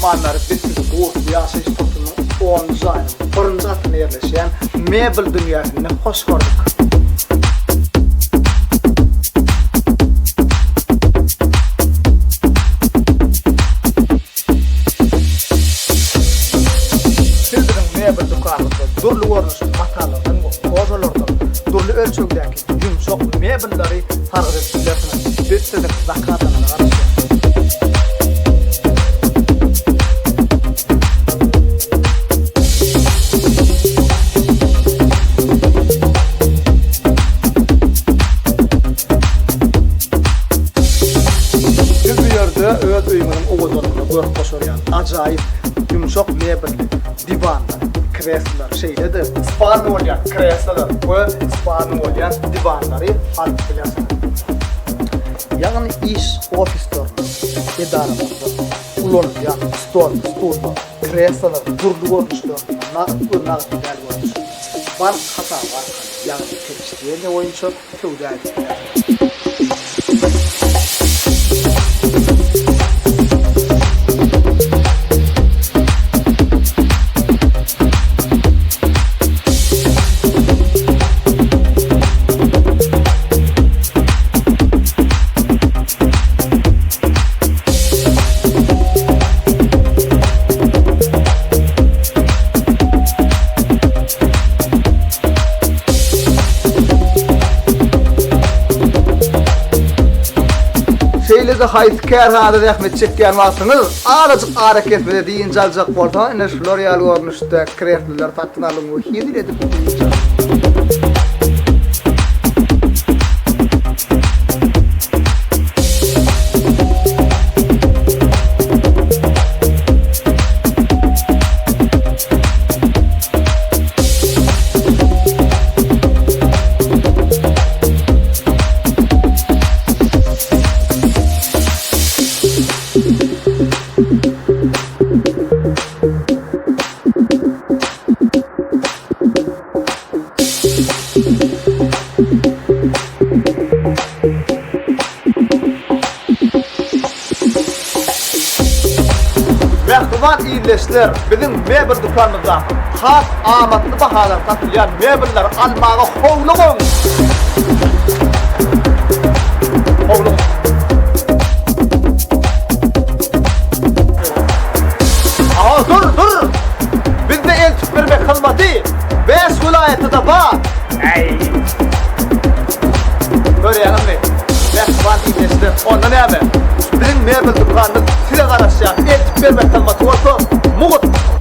Myhmanlary biz sizi Gurtly ýaşaýyş toplumynyň onunjy jaýynyň birinji gatynda ýerleşýän mebel dünýäsinde hoş gördük. Siz biziň mebel dükanymyzda dürli görnüşli matalardan we kožalardan dürli ölçegdäki ýumşak mebelleri sargyt edip bilersiňiz. Biz siziň zakazyňyza garaşýarys. Siz bu ýerde öz öýüňiziň owadanlygyna görk goşar ýaly ajaýyp ýumşak mebelli diwanlar, kreslolar, şeýle-de spalny bolýan kreslolar we spalny bolýan diwanlary alyp bilersiňiz. Ýagny iş ofislerinde, edaralarda ulanylýan stol, stullar, kreslolar dürli görnüşlerinde, nagt we nagt däl görnüşde, bank hasaby arkaly, ýagny pereçideniýe boýunça söwda edip bilersiňiz. Şeýle-de haýsy kärhanada zähmet çekýän wagtyňyz azajyk arakesmede dynç aljak bolsaňyz ine şular ýaly görnüşde kreslolar satyn alyň we hezil edip dynç alyň. Mähriban ildeşler, biziň mebel dükanymyzda has amatly bahadan satylýan mebelleri almaga howlugyň! Howlugyň! Aa, dur, dur! Bizde eltip bermek hyzmaty 5 welaýatda-da bar! Äý! Görýäňizmi? Mähriban ildeşler, onda näme? Biziň mebel dükanymyz size garaşýar. Eltip bermek hyzmaty bolsa mugt!